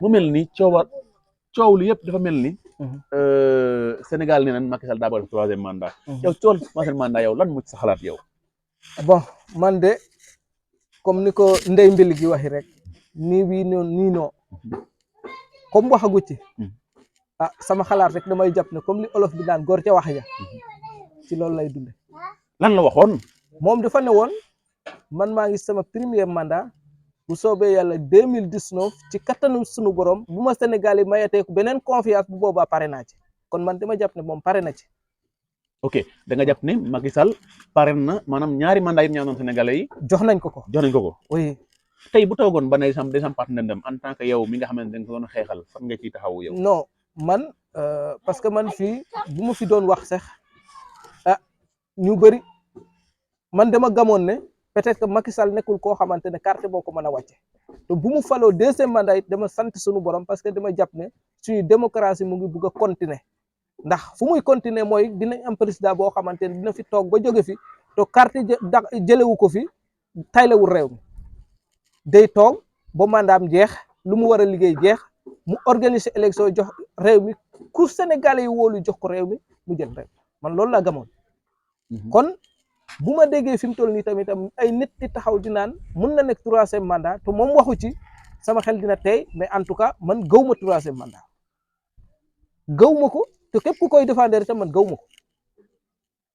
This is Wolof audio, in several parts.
mu mel ni coow li yëpp dafa mel ni Sénégal nee nañ Macky Sall daa bëgg def troisième mandat yow coowal troisième mandat yow lan mu ci sa xalaat yow bon man de comme ni ko ndey mbil gi waxi rek nii wii noonu nii noo comme waxagu ci ah sama xalaat rek damay jàpp ne comme li olof bi naan góor ca wax ja ci loolu lay dunde lan la waxoon moom dafa ne woon man maa ngi sama premier mandat bu soobee yàlla 2019 ci kattanu sunu borom bu ma Sénégal yi mayatee ko beneen confiance bu boobaa pare naa ci kon man dama jàpp ne moom pare na ci. ok da nga jàpp ne Macky Sall pare na maanaam ñaari mandat yi ñaanoon Sénégalais yi. jox nañ ko ko. jox nañ ko ko. oui. tey bu toogoon ba ne day sampat ndëndam en tant que yow mi nga xamante ne da nga ko doon xeexal fan nga ciy taxawu yow. non man parce que man fii bu ma fi doon wax sax ah ñu bëri man dama gamoon ne. peut-être que Macky Sall nekkul koo xamante ne carte boo ko mën a wàcce te bu mu faloo deuxième mandat it dama sant sunu borom parce que dama jàpp ne suñu démocratie mu ngi bugg a continuer ndax fu muy continuer mooy dinañ am président boo xamante ne dina fi toog ba jóge fi te carte jëlewu ko fi taylewul réew mi day toog ba mandaam jeex lu mu war a liggéey jeex mu organiser élection jox réew mi ku Sénégalais yi wóolu jox ko réew mi mu jël réew man loolu laa gamoon kon bu ma déggee fi mu toll nii tamit ay nit di taxaw di naan mun na nekk troisième mandat te moom waxu ci sama xel dina tey mais en tout cas man gaw ma troisième mandat gaw ma ko te képp ku koy défendre itam man gaw ma ko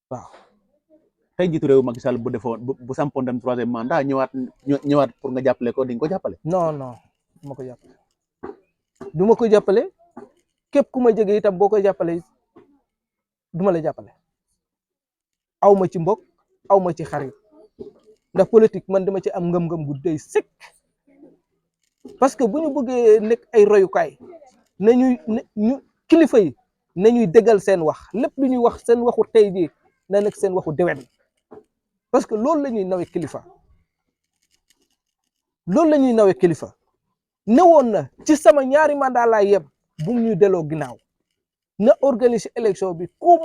waaw. tey jiitu réew Macky Sall bu defoon bu sampoon dem troisième mandat ñëwaat pour nga jàppale ko di nga ko jàppale. non du ma ko jàppale du ma ko jàppale képp ku ma jege itam boo koy jàppale du ma la jàppale aw ma ci mbokk. aw ma ci xarit ndax politique man dama ci am ngëm-ngëm bu dey sëkk parce que bu ñu bëggee nekk ay royukaay nañuy ñu kilifa yi nañuy déggal seen wax lépp lu ñuy wax seen waxu tey jii na nekk seen waxu déwén parce que loolu la ñuy nawe kilifa loolu la ñuy nawe kilifa newoon na ci sama ñaari mandat laa yem bu ñu delloo ginnaaw na organiser élection bi ku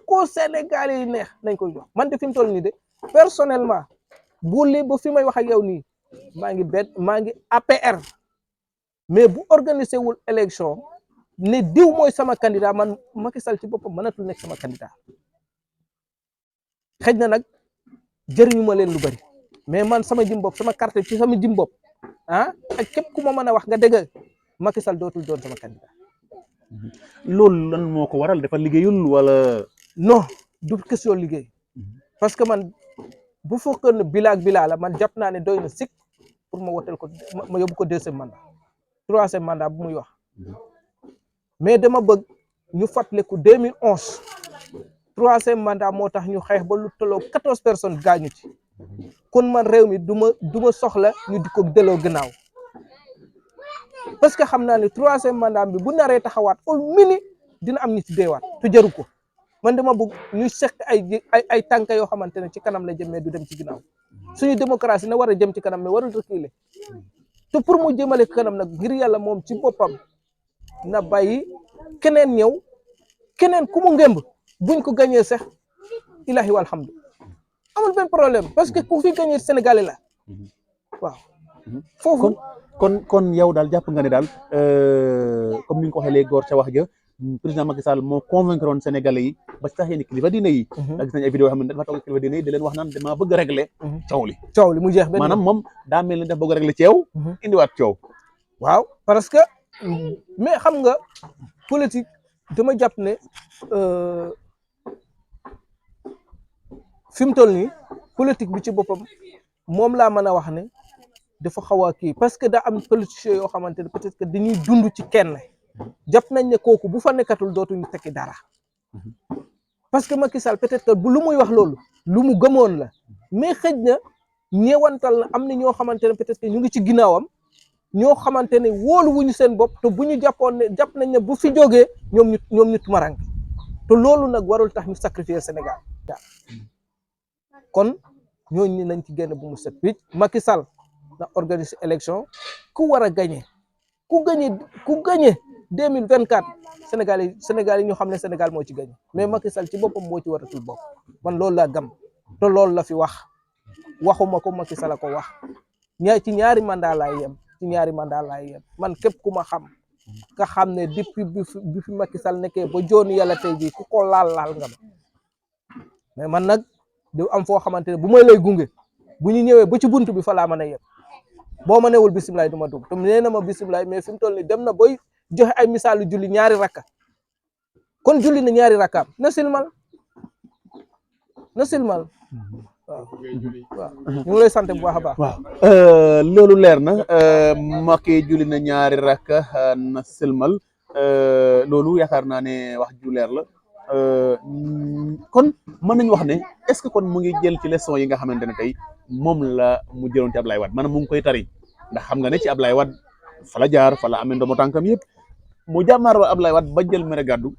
ko Sénégalais yi neex nañ koy jox man de fi mu toll nii de personnellement bu li ba fi may wax ak yow nii maa ngi APR mais bu organiser wul élection ne diw mooy sama candidat man Macky Sall ci boppam mënatul nekk sama candidat xëj na nag jëriñu ma leen lu bari mais man sama jëm bopp sama carte ci sama jëm bopp ah ak képp ku ma mën a wax nga dégg Macky Sall dootul doon sama candidat. loolu lan moo ko waral dafa liggéeyul wala. non du question liggéey parce que man bu fekkoon ne bilaa la man jàpp naa ne doy na sikk pour ma wotel ko ma yóbbu ko deuxième mandat troisième mandat bu muy wax mais dama bëgg ñu fàttaliku 2011 troisième mandat moo tax ñu xeex ba lu tolloo 14 personnes gaañu ci kon man réew mi du ma soxla ñu di ko delloo gannaaw parce que xam naa ne troisième mandat bi bu naree taxawaat au mini dina am ñi ci deewaat te jaru ko man dama bëgg ñu sekk ay tànk yoo xamante ne ci kanam la jëm mais du dem ci ginnaaw suñu démocratie na war a jëm ci kanam mais warul reculer te pour mu jëmale kanam nag ngir yàlla moom ci boppam na bàyyi keneen ñëw keneen ku mu ngëmb buñ ko gañee sax ilahi walhamdu amul benn problème parce que ku fi gañee Sénégalais la waaw foofu kon yow daal jàpp nga ne daal comme ni nga ko waxee léegi góor ca wax ja président Macky Sall moo convaincre woon Sénégalais yi ba sax yéen kilifa diine yi. da gis nañ ay vidéo yoo xam ne dafa toog kilifa diine yi di leen wax naan damaa bëgg a régler coow li mu jeex benn maanaam moom daa mel ni dafa bëgg a régler ceew indiwaat coow waaw parce que mais xam nga politique dama jàpp ne fi mu toll nii politique bi ci boppam moom laa mën a wax ne dafa xaw a kii parce que daa am politiciens yoo xamante ne peut-être que dañuy dund ci kenn jàpp nañ ne kooku bu fa nekkatul dootuñu tekki dara parce que Macky Sall peut-être que bu lu muy wax loolu lu mu gëmoon la mais xëj na ñeewantal na am na ñoo xamante ne peut-être que ñu ngi ci ginnaawam ñoo xamante ne wóolu wuñu seen bopp te bu ñu jàppoon ne jàpp nañ ne bu fi jógee ñoom ñu tumarang te loolu nag warul tax ñu sacrifier Sénégal kon ñooñu nañ ci génn bu mu set wicc Macky Sall na organiser élection ku war a gagné ku gagné 2024 Sénégal yi ñu xam ne Sénégal moo ci gagné mais Macky Sall ci boppam moo ci waratul bopp man loolu laa gëm te loolu la fi waxuma ko Macky Sall ko wax ci ñaari mandat laa yem ci ñaari mandat laay yem man képp ku ma xam nga xam ne depuis bi fi Macky Sall nekkee ba jooni yàlla tey jii ku ko laal nga ma mais man nag du am foo xamante ne bu may lay gunge bu ñu ñëwee ba ci buntu bi fa laa mën a yem boo ma newul bisimilah du ma dugg te nee na ma bisimilah mais fi mu toll nii dem na boy joxe ay misaalu julli ñaari rakka kon julli na ñaari rakkaam na silmal waaw ñu ngi lay sant bu baax a baax. waaw loolu leer na Macky julli na ñaari rakka na silmal loolu yaakaar naa ne wax ju leer la kon mën nañu wax ne est-ce que kon mu ngi jël ci leçon yi nga xamante ne tey moom la mu jëloon ci Ablaye Wade maanaam mu ngi koy tari ndax xam nga ne ci Ablaye Wade fa la jaar fa la amee ndomo tànkam yëpp mu jàmmaarloo Ablaye Wade ba jël mere gàddu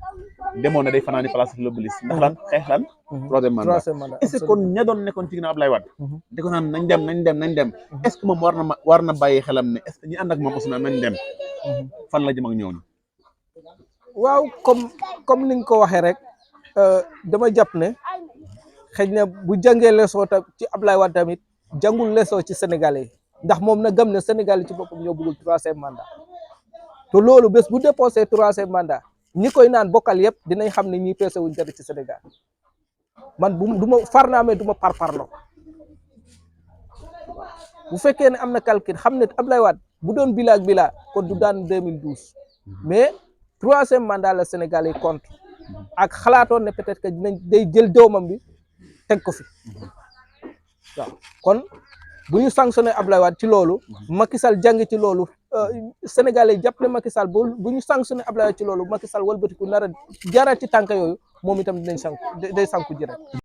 demoon na day fanaani place de l'Obélisque ndax lan xeex lan troisième mandat est-ce que kon ña doon nekkoon ci ginnaaw Ablaye Wade di ko naan nañ dem est-ce que moom war na bàyyi xelam ne est-ce que ñi ànd ak moom aussi nañ dem fan la jëm ak ñooñu waaw comme ni nga ko waxee rek dama jàpp ne xëy na bu jàngee leçon ci Ablaye Wade tamit jàngul leçon ci Sénégalais yi ndax moom na gëm ne Sénégal ci boppam ñoo bëggul troisième mandat te loolu bés bu déposé troisième mandat ñi koy naan bokkal yëpp dinañ xam ne ñi peese wuñ dara ci Sénégal man du ma far naa mais du ma parparloo bu fekkee ne am na calcul xam ne Ablaye Wade bu doon bila kon du daan 2012 mais troisième mandat la Sénégal yi compte ak xalaatoon ne peut-être que day jël doomam bi teg ko fi waaw kon bu ñu sanctionné Ablaye Wade ci loolu Macky Sall jàng ci loolu Sénégalais yi jàppale Macky Sall bu ñu sanctionné Ablaye Wade ci loolu Macky Sall walbatiku nar a jaaraat ci tànk yooyu moom itam day sanku ji rek